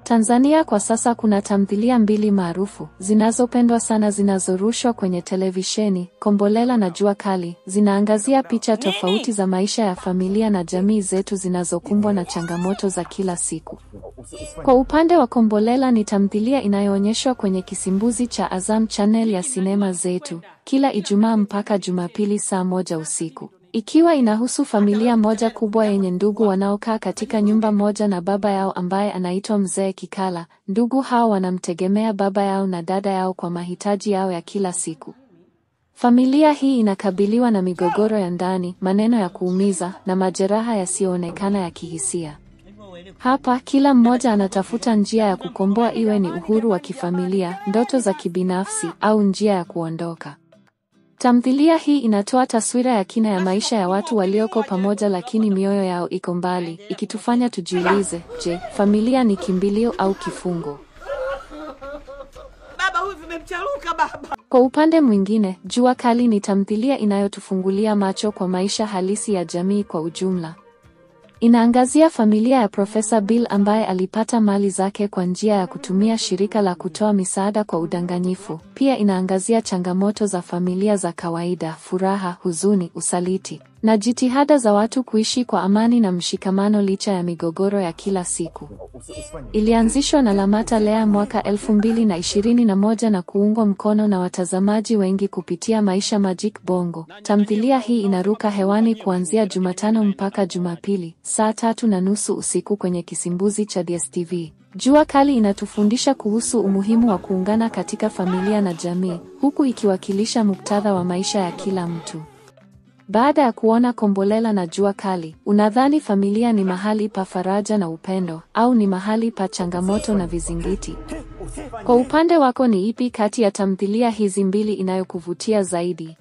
Tanzania kwa sasa kuna tamthilia mbili maarufu zinazopendwa sana zinazorushwa kwenye televisheni, Kombolela na Jua Kali. Zinaangazia picha tofauti za maisha ya familia na jamii zetu zinazokumbwa na changamoto za kila siku. Kwa upande wa Kombolela ni tamthilia inayoonyeshwa kwenye kisimbuzi cha Azam Channel ya sinema zetu kila Ijumaa mpaka Jumapili saa 1 usiku. Ikiwa inahusu familia moja kubwa yenye ndugu wanaokaa katika nyumba moja na baba yao ambaye anaitwa Mzee Kikala. Ndugu hao wanamtegemea baba yao na dada yao kwa mahitaji yao ya kila siku. Familia hii inakabiliwa na migogoro ya ndani, maneno ya kuumiza na majeraha yasiyoonekana ya kihisia. Hapa kila mmoja anatafuta njia ya kukomboa, iwe ni uhuru wa kifamilia, ndoto za kibinafsi au njia ya kuondoka. Tamthilia hii inatoa taswira ya kina ya maisha ya watu walioko pamoja lakini mioyo yao iko mbali, ikitufanya tujiulize, je, familia ni kimbilio au kifungo? Baba huyu vimemcharuka baba. Kwa upande mwingine, Jua Kali ni tamthilia inayotufungulia macho kwa maisha halisi ya jamii kwa ujumla. Inaangazia familia ya Profesa Bill ambaye alipata mali zake kwa njia ya kutumia shirika la kutoa misaada kwa udanganyifu. Pia inaangazia changamoto za familia za kawaida, furaha, huzuni, usaliti na jitihada za watu kuishi kwa amani na mshikamano licha ya migogoro ya kila siku. Ilianzishwa na Lamata Lea mwaka 2021 na kuungwa mkono na watazamaji wengi kupitia Maisha Magic Bongo. Tamthilia hii inaruka hewani kuanzia Jumatano mpaka Jumapili, saa 3:30 usiku kwenye kisimbuzi cha DSTV. Jua Kali inatufundisha kuhusu umuhimu wa kuungana katika familia na jamii, huku ikiwakilisha muktadha wa maisha ya kila mtu. Baada ya kuona Kombolela na Jua Kali, unadhani familia ni mahali pa faraja na upendo au ni mahali pa changamoto na vizingiti? Kwa upande wako ni ipi kati ya tamthilia hizi mbili inayokuvutia zaidi?